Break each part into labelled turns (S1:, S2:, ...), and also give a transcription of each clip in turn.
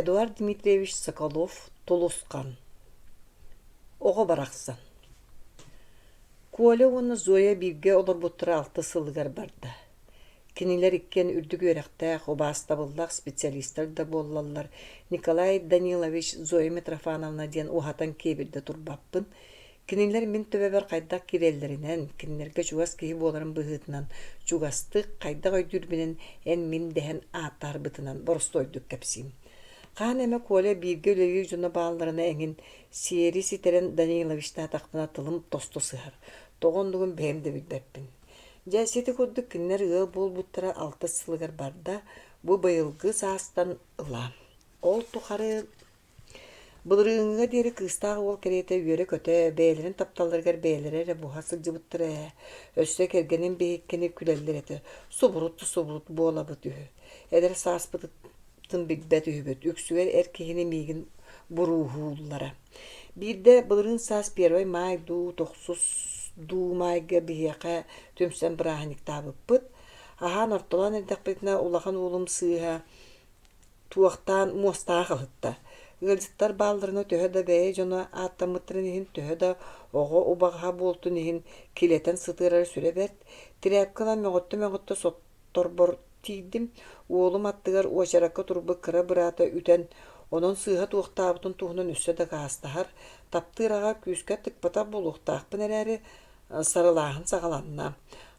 S1: Эдуард Дмитриевич Соколов Тулусхан Оҕо барахсан Коля уонна Зоя бииргэ олорбуттара алтыс сылыгар барда. Кинилэр иккиэн үрдүк үөрэхтээх, убаастабыллаах специалистар да буоллаллар, Николай Данилович, Зоя Митрофановна диэн уһатан киэбирдэ турбаппын. Кинилэр мин төбөбөр хайдах киирэллэринэн, кинилэргэ чугас киһи буоларым быһыытынан, чугастык, хайдах өйдүүрбүнэн эн-мин дэһэн ааттаһарбытынан боростуойдук кэпсиим. Хаһан эмэ Коля бииргэ үлэлиир дьоно баалларына эҥин сиэри ситэрэн Даниловичтаатахпына тылым тосту сыһар, тоҕо оннугун бэйэм да билбэппин. Дьэ, сити курдук кинилэр ыал буолбуттара алтыс сылыгар барда, бу быйылгы саастан ыла. Ол тухары Былырыыҥҥыга диэри кыыстаах уол кэриэтэ үөрэ-көтө, бэйэлэрин тапталларыгар бэйэлэрэ эрэ буһа сылдьыбыттара ээ. Өссө кэргэним биһиккини күлэллэр этэ, субурут да субурут буолабыт үһү. Эдэр сааспытын билбэт үһүбүт, үксүгэр эр киһини миигин бурууһууллара. Биирдэ былырыын саас первый маай дуу, тохсус дуу маайга биһиэхэ түмсэн бырааһынньыктаабыппыт. Аһаан ортолоон эрдэхпитинэ улахан уолум сыыһа Туохтаан муостаах аһытта. Ыалдьыттар баалларына төһө да бэйэ дьоно ааттаммыттарын иһин, төһө да оҕо убаҕаһа буолтун иһин килэтэн сытыарара сүрэ бэрт. Тирээпкэ ылан мөҕүттэ-мөҕүттэ сотторбор тиийдим. Уолум аттыгар уочаракка турбут кыра быраата үтэн, онон сыыһа туохтаабытын туһунан өссө дакаастаһар, таптыыр аҕа күүскэ тыкпатах буолуохтаахпын эрээри, Сарылааһын саҕаланна.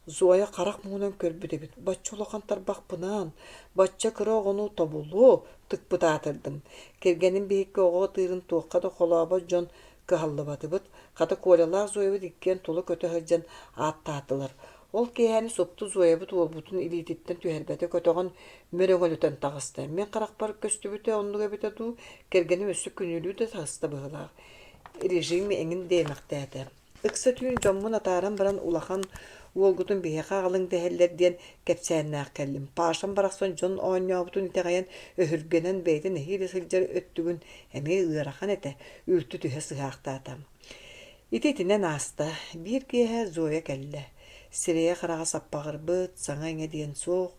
S1: Зоя харах муҥунан көрбүт эбит: бачча улахан тарбахпынан, бачча кыра оҕону тобулу тыкпыт аатырдым. Кэргэним биһикки оҕо ытыырын туохха да холообот дьон кыһаллыбатыбыт. Хата Колялаах Зоябыт иккиэн тула көтө сылдьан ааттаатылар. Ол киэһэни супту Зоябыт уолбутун илиититтэн түһэрбэтэ көтөҕөн мөрөҥөлөтөн таҕыста. Мин харахпар көстүбүтэ оннук эбитэ дуу, кэргэним өссө күнүүлүү да таҕыста быһыылаах. Режим эҥин диэмэхтээтэ. Ыкса түүн дьоммун атааран баран улахан уолгутун биһиэхэ аҕалыҥ дэһэллэр диэн кэпсээннээх кэллим. Пашам барахсан дьон оонньообутун итэҕэйэн, өһүргэнэн бэйэтэ нэһиилэ сылдьар өттүгүн эмиэ ыарахан этэ, үлтү түһэ сыһаахтаата. Ити итинэн ааста. Биир киэһэ Зоя кэллэ. Сирэйэ-хараҕа саппаҕырбыт, саҥа-иҥэ диэн суох.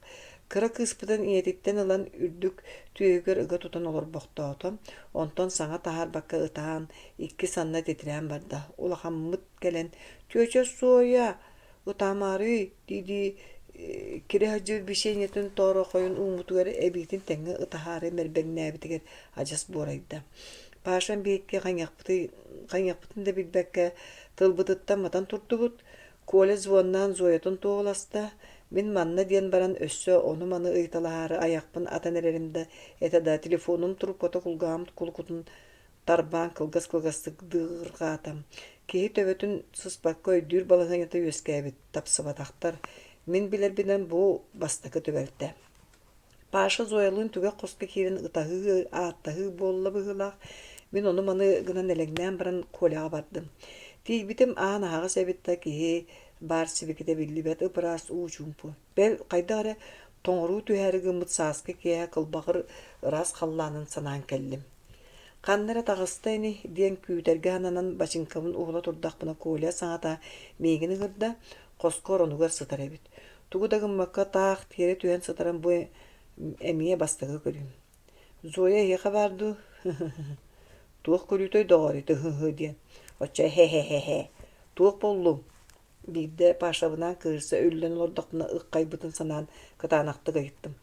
S1: Кыра кыыспытын ийэтиттэн ылан үрдүк түөһүгэр ыга тутан олорбохтоото, онтон саҥа таһаарбакка ытаан, икки санна титирээн барда. Улахаммыт кэлэн «Тетя Зоя, ытаамаарый» дии-дии кирэ сылдьыбыт бичиэнньэтин тоорохойун ууммутугар эбиитин тэҥҥэ ытаһаары мэрбэҥнээбитигэр адьас буорайда. Пашам биһикки хайыахпытын да билбэккэ тылбытыттан матан турдубут. Коля звоннаан Зоятын туоһуласта, мин манна диэн баран өссө ону-маны ыйыталаһаары айахпын атан эрэрим да этэ да телефонум трубката кулгааҕым кулукутун тарбаан кылгас-кылгастык дыырҕаата. Киһи төбөтүн сыспакка өйдүүр балаһыанньата үөскээбит, тапсыбатахтар. Мин билэрбинэн бу бастакы түбэлтэ. Паша Зоялыын түгэх хоско киирэн ытаһыы, ааттаһыы буолла быһыылаах. Мин ону-маны гынан элэҥнээн баран Коляҕа бардым. Тиийбитим аан аһаҕас эбит да киһи баар сибикитэ биллибэт ып-ыраас уу чуумпу. Бэл, хайдах эрэ тоҥоруу түһээри гыммыт сааскы киэһэ кылбаҕыр ыраас халлаанын санаан кэллим. Ханна эрэ таҕыста ини диэн күүтэргэ сананан бачыыҥкабын уһула турдахпына Коля саҥата миигин ыҥырда, хоско оронугар сытар эбит. Тугу да гыммакка таах тиэрэ түһэн сытарын бу эмиэ бастакы көрүүм. Зоя эһиэхэ баар дуу? Туох көрүүтэй доҕоор ити һы-һы диэн. Оччо һэ-һэ-һэ-һэ. Туох буоллуҥ? Биирдэ Пашабынаан кыырса үллэн олордохпуна ыххайбытын санаан кытаанахтык ыйыттым.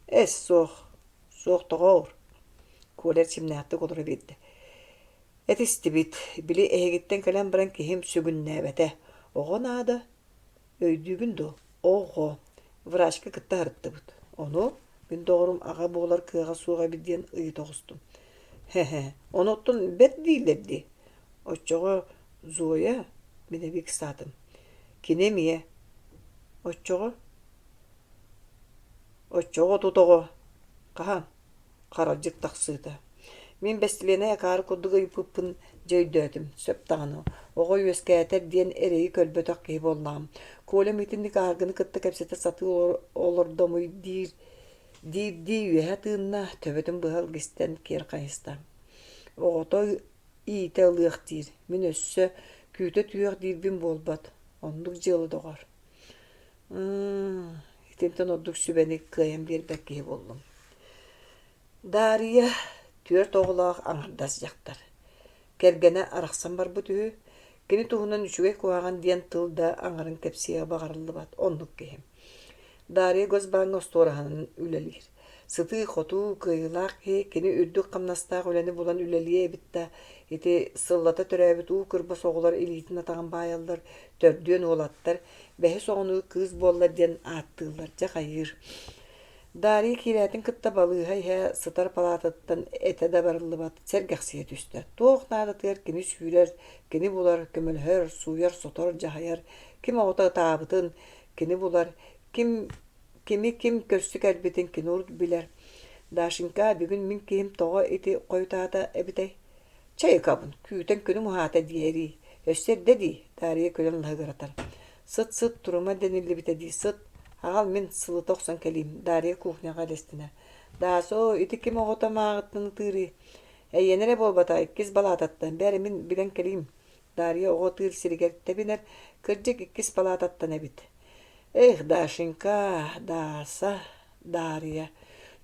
S1: Эс, суох, суох тоҕоор. Коля эрчимнээхтик олоро биэрдэ. Этистибит, били эһигиттэн кэлэн баран киһим сүгүннээбэтэ. Оҕо наада, Өйдүүгүн дуо, оҕо, врачка кытта сырыттыбыт. Ону мин доҕорум аҕа буолар кыаҕа суох эбит диэн ыйыта оҕустум. Һэ-һэ, ону оттон бэрт дииллэр дии. Оччоҕо Зоя, мин эбии ыксаатым, кини эмиэ. Оччоҕо Оччоҕо тут оҕо хаһан Харалдьык тахсыыта. Мин бэстилиэнэй акаары курдук ыйыппыппын дьэ өйдөөтүм, сөп даҕаны, оҕо үөскээтэр диэн эрэйи көрбөтөх киһи буоллаҕым. Колям итинник аһаргыны кытта кэпсэтэ сатыы олордомуй диир диирдии үөһэ тыынна, төбөтүн быһа илгистэн киэр хайыста. Оҕото иитэ ылыах диир, мин өссө күүтэ түһүөх диирбин буолбат, оннук дьыала доҕор. Итинтэн ордук сүбэни кыайан биэрбэт киһи буоллум. Даарыйа түөрт оҕолоох аҥардас дьахтар. Кэргэнэ арахсан барбыт үһү. Кини туһунан үчүгэй куһаҕан диэн тыл да аҥарын кэпсиэҕэ баҕарыллыбат оннук киһи. Дарья Госбааҥҥа остуораһынан үлэлиир. Сытыы-хотуу, кыайыылаах киһи кини үрдүк хамнастаах үлэни булан үлэлиэ эбит да, ити сыллата төрөөбүт уу кырбас оҕолор илиитин-атаҕын баайаллар, төрдүөн уолаттар, бэһис оҕону кыыс буолла диэн ааттыыллар, дьэ хайыыр. Дарья киирээтин кытта балыыһа иһэ сытар палаататтан этэ да барыллыбат, сэргэхсийэ түстэ. Туох наадатыгар кини сүүрэр, кини булар, көмөлөһөр, сууйар-сотор, дьаһайар, ким оҕото ытаабытын кини булар, ким кими ким көрсө кэлбитин кини урут билэр. Дашенька, бүгүн мин киһим тоҕо ити хойутаата эбитэй? Чэй ыкабын, күүтэн күнүм уһаата диэрий. Өссө эрдэ дии, Дарья күлэн лаһыгыратар. Сыт-сыт турума дэниллибитэ дии, сыт. Аҕал мин сылыта охсон кэлиим, Дарья кухняҕа элэстинэ. Даасоо, ити ким оҕото мааҕыттан ытыырый? Эйиэнэ эрэ буолбата, иккис балаататтан, бээрэ мин билэн кэлиим. Дарья оҕо ытыыр сиригэр тэбинэр, кырдьык иккис палаататтан эбит. Эх, Дашенька, Дааса, Даарыйа.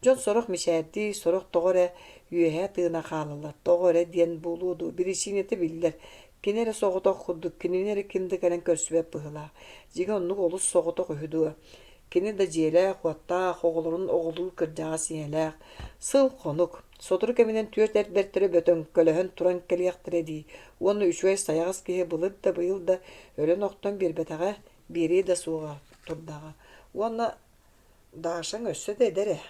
S1: Дьон сорох мичээрдии, сорох тоҕо эрэ үөһэ тыына хаалаллар, тоҕо эрэ диэн буолуо дуо, биричиинэтэ биллэр. Кини эрэ соҕотох курдук, кинини эрэ ким да кэлэн көрсүбэт быһыылаах. Дьиҥэ оннук олус соҕотох үһү дуо? Кини да дьиэлээх-уоттаах, оҕолорун оҕолуу кырдьаҕас ийэлээх. Сыл-хонук, сотору кэминэн түөрт эр бэртэрэ бөтөҥкөлөһөн туран кэлиэхтэрэ дии уонна үчүгэй сайаҕас киһи былыр да быйыл да өлөн-охтон биэрбэтэҕэ, биэриэ да суоҕа турдаҕа. Уонна Дашаҥ өссө да эдэр ээ.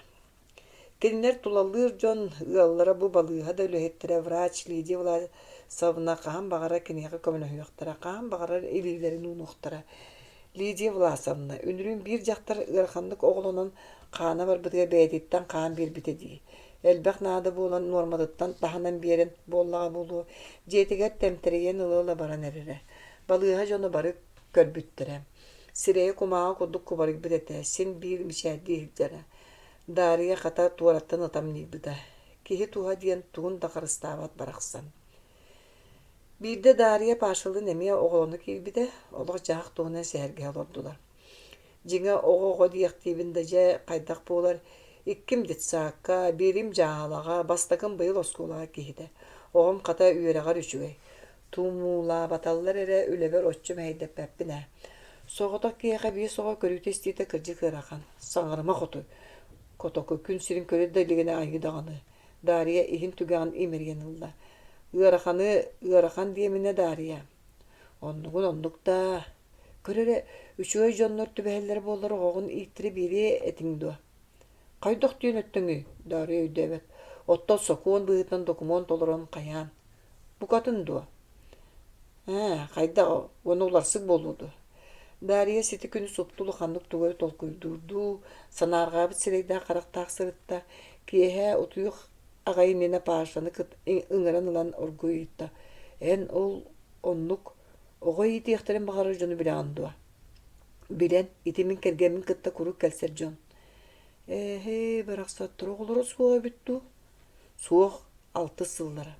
S1: Кинилэр тулалыыр дьон, ыаллара бу балыыһа да үлэһиттэрэ врач Лидия Власовна хаһан баҕарар киниэхэ көмөлөһүөхтэрэ, хаһан баҕарар илиилэрин уунуохтара. Лидия Власовна үнүрүүн биир дьахтар ыараханнык оҕолонон хаана барбытыгар бэйэтиттэн хаан биэрбитэ дии. Элбэх наада буолан нуорматыттан таһынан биэрэн буоллаҕа буолуо, дьиэтигэр тэмтэрийэн ыла-ыла баран эрэрэ. Балыыһа дьоно бары көрбүттэрэ. Сирэйэ кумааҕы курдук кубарыйбыт этэ, син биир мичээрдии сылдьара. Даарыйа хата туораттан ытамньыйбыта. Киһи туһа диэн тугун да харыстаабат барахсан. Биирдэ Даарыйа Пашалыын эмиэ оҕолоно киирбитэ, олох-дьаһах туһунан сэһэргэһэ олордулар. Дьиҥэ оҕо-оҕо диэхтиибин да дьэ хайдах буолар, икким детсаакка, биирим дьааһылаҕа, бастакым быйыл оскуолаҕа киһитэ. Оҕом хата үөрэҕэр үчүгэй. Туумуулаабаталлар эрэ үлэбэр оччо мэһэйдэппэппин ээ. Соҕотох киһиэхэ биэс оҕо көрүүтэ-истиитэ кырдьык ыарахан. Саҥарыма хоту. Котоку күн сирин көрө да илигинэ айыы даҕаны. Даарыйа иһин түгэҕин имэрийэн ылла. Ыараханы ыарахан диэминэ Даарыйа. Оннугун оннук даа. Көр эрэ, үчүгэй дьоннор түбэһэллэрэ буоллар оҕоҕун ииттэрэ биэриэ этиҥ дуо? Хайдах диэн өттөҥүй? Даарыйа өйдөөбөт. Оттон сокуон быһыытынан докумуон толорон хайаан? Букатын дуо? Ээ, хайдах уонна уларсык буолуо дуо? Дарья сити күнү супту улаханнык тугу эрэ толкуйдуурдуу, санаарҕаабыт сирэйдээх-харахтаах сырытта. Киэһэ утуйуох аҕай иннинэ Пашаны кыт ыҥыран ылан оргууй ыйытта: «Эн ол оннук оҕо иитиэхтэрин баҕарар дьону билэҕин дуо?» «Билэн, ити мин кэргэммин кытта куруук кэлсэр дьон». «Эһээ, барахсаттар оҕолоро суох эбит дуу?» Суох, алтыс сыллара.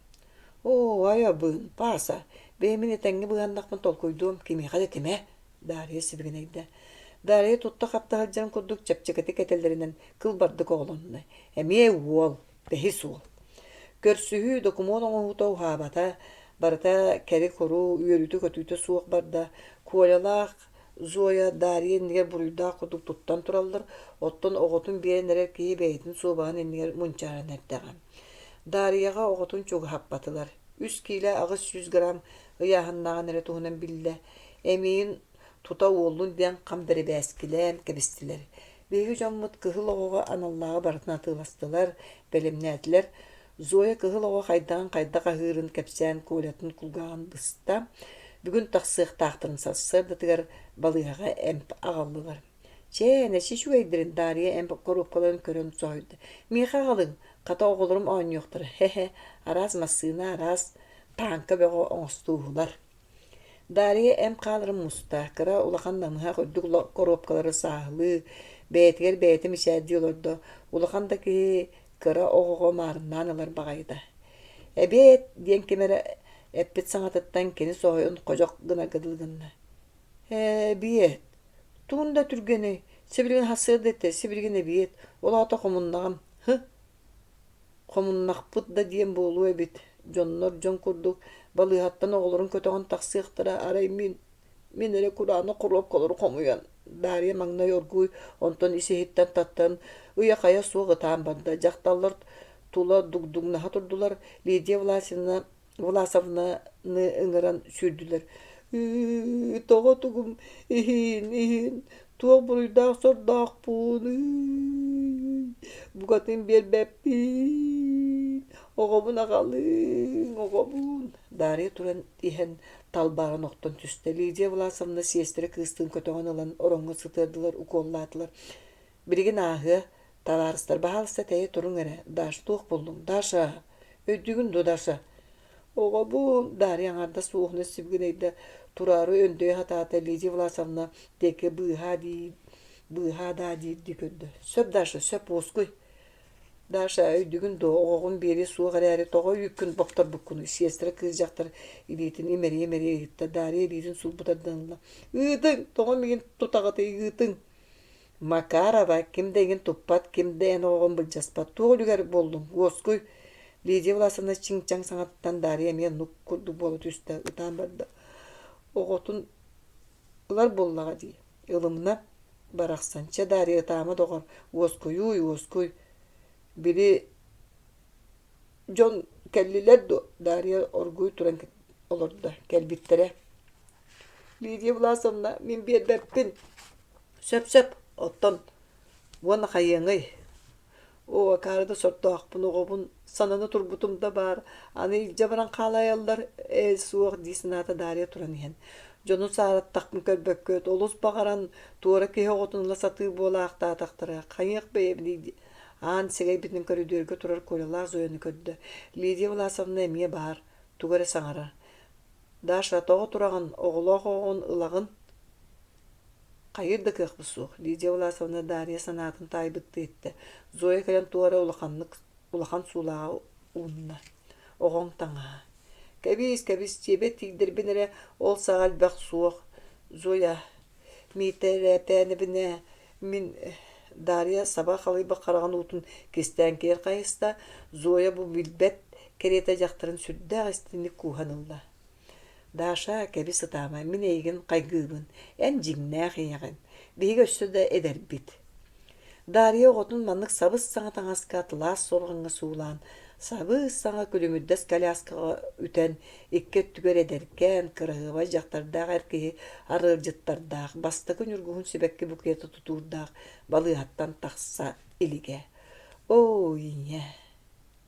S1: Оо, айабын, Пааса, бэйэм этэҥҥэ быһаннахпын толкуйдуом, кимиэхэ да этимэ, Дарья сибигинэйдэ. Дарья тутта-хапта сылдьарын курдук чэпчэкитик этэллэринэн кылбардык оҕолонно. Эмиэ уол, бэһис уол. Көрсүһүү, докумуон оҥоһуута уһаабата, барыта кэри-куру, үөрүүтэ-көтүүтэ суох барда. Колялаах Зоя Дарья иннигэр буруйдаах курдук туттан тураллар, оттон оҕотун биэрэн эрэр киһи бэйэтин суобаһын иннигэр мунчааран эрдэҕэ. Дарьяҕа оҕотун чугаһаппатылар. Үс киилэ 800 грамм ыйааһыннааҕын эрэ туһунан биллэ. Эмиийин тута уоллун диэн хам бэрэбээскилээн кэбистилэр. Биһиги дьоммут кыһыл оҕоҕо аналлааҕы барытын атыыластылар, бэлэмнээтилэр. Зоя кыһыл оҕо хайдаҕын хайдах аһыырын кэпсээн Колятын кулгааҕын быста. Бүгүн тахсыахтаахтарын сарсыардатыгар балыыһаҕа эмп аҕаллылар. Чээ, нэчи үчүгэйдэрин Дарья эмп коробкаларын көрөн соһуйда. Миэхэ аҕалыҥ, хата оҕолорум оонньуохтара, хе-хе, араас массыына, араас тааҥка бөҕө оҥостууһулар. Дарья эмп хааларын муста, кыра улахан намыһах үрдүк коробкалары сааһылыы, бэйэтигэр бэйэтэ мичээрдии олордо, улахан да киһи кыра оҕоҕо маарыннаан ылар баҕайыта. «Эбиэт!» диэн ким эрэ эппит саҥатыттан кини соһуйан ходьох гынарга дылы гынна. «Эбиэт! Тугун да түргэнэй, сибилигин сарсыарда этэ, сибилигин эбиэт, ол аата хомуннаҕым, һы!» Хомуннахпыт да диэн буолуо эбит, дьоннор дьон курдук балыыһаттан оҕолорун көтөҕөн тахсыахтара, арай мин, мин эрэ кураанах хоруопкалары хомуйан Дарья маҥнай оргууй, онтон ис-иһиттэн таттан ыйа-хайа суох ытаан барда. Дьахталлар тула дугдуҥнаһа турдулар. Лидия Власовна Власовнаны ыҥыран сүүрдүлэр. Ыы, тоҕо тугум иһин, иһин, туох буруйдаах сордоохпун, ыы, букатын биэрбэппин, оҕобун аҕалыҥ, оҕобун. Дарья туран иһэн талбааран охтон түстэ. Лидия Власовна сиэстэрэ кыыстыын көтөҕөн ылан ороҥҥо сытыардылар, укуоллаатылар. Билигин ааһыа, табаарыстар, баһаалыста тэйэ туруҥ эрэ, Даша туох буллуҥ? Даша, өйдүүгүн дуо, Даша? Оҕобун, Дарья аҥаардас уоһунан сибигинэйдэ, тураары өндөйө сатаата Лидия Власовна диэки быыһаа дии, быыһаа даа диирдии көрдө. Сөп, Даша, сөп, уоскуй. Даша, өйдүүгүн дуо, оҕоҕун биэриэ суох эрээри тоҕо үүккүн бопторбуккунуй? Сиэстэрэ кыыс дьахтар илиитин имэрийэ-имэрийэ ыйытта. Дарья илиитин сулбу тардан ылла. Ыытыҥ, тоҕо миигин тутаҕытый, ыытыҥ. Макарова ким да эйигин туппат, ким да эн оҕоҕун былдьаспат, туох үлүгэр буоллуҥ, уоскуй Лидия Власовна чиҥ-чаҥ саҥатыттан Дарья эмиэ оннук курдук буола түстэ, ытаан барда. Оҕотун ылар буоллаҕа дии, ылымна барахсан, чэ Дарья ытаама доҕор, уоскуйууй, уоскуй, били дьон кэллилэр дуо? Дарья оргууй туран олордо, кэлбиттэрэ. Лидия Власовна, мин биэрбэппин. Сөп-сөп, оттон уонна хайыаҥый? Оо, акаары да сордоохпун, оҕобун санана турбутум да баар, аны илдьэ баран хаалайаллар, ээ суох дии санаата Дарья туран иһэн. Дьону саараттахпын көрбөккөт, олус баҕаран, туора киһи оҕотун ыла сатыы буолаахтаатахтара, хайыах бэйэбиний Аан сэгэйбитин көрүдүөргэ турар Колялаах Зояны көрдө. Лидия Власовна эмиэ баар, тугу эрэ саҥарар. Даша, тоҕо тураҕын, оҕолоох оҕоҕун ылаҕын? Хайыыр да кыахпыт суох, Лидия Власовна Дарья санаатын таайбыттыы эттэ. Зоя кэлэн туох эрэ улаханнык улахан суулааҕы уунна. Оҕоҥ таҥаһа. Кэбиис, кэбис, дьиэбэр тиийдэрбин эрэ ол саҕа элбэх суох. Зоя, Миитэрэпээнэбинэ мин Дарья саба халыйбыт хараҕын уутун кистээн киэр хайыста, Зоя бу билбэт кэриэтэ дьахтарын сүрдээх истиҥник кууһан ылла. Даша, кэбис ытаама, мин эйигин хайгыыбын, эн дьиҥнээх ийэҕин, биһиги өссө да эдэрбит. Дарья оҕотун маннык сабыс-саҥа таҥаска тылаас суорҕаҥҥа суулаан, сабыс-саҥа күлүмүрдэс коляскаҕа үтэн, икки өттүгэр эдэркээн, кыраһыабай дьахтардаах эр киһи арыалдьыттардаах, бастакы ньургуһун сибэкки букета тутуурдаах балыыһаттан тахса илигэ. Оо, ийэ,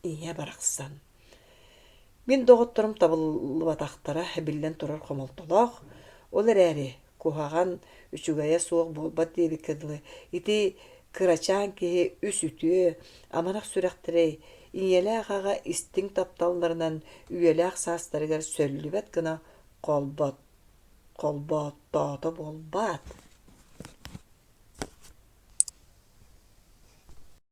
S1: ийэ барахсан. Мин доҕотторум табыллыбатахтара биллэн турар хомолтолоох, ол эрээри куһаҕан, үчүгэйэ суох буолбат диэбиккэ дылы, ити кырачаан киһи үс үтүө, амарах сүрэхтэрэй, ийэлээх аҕа истиҥ тапталларынан үйэлээх саастарыгар сөллүбэт гына холбооттоото буолбаат?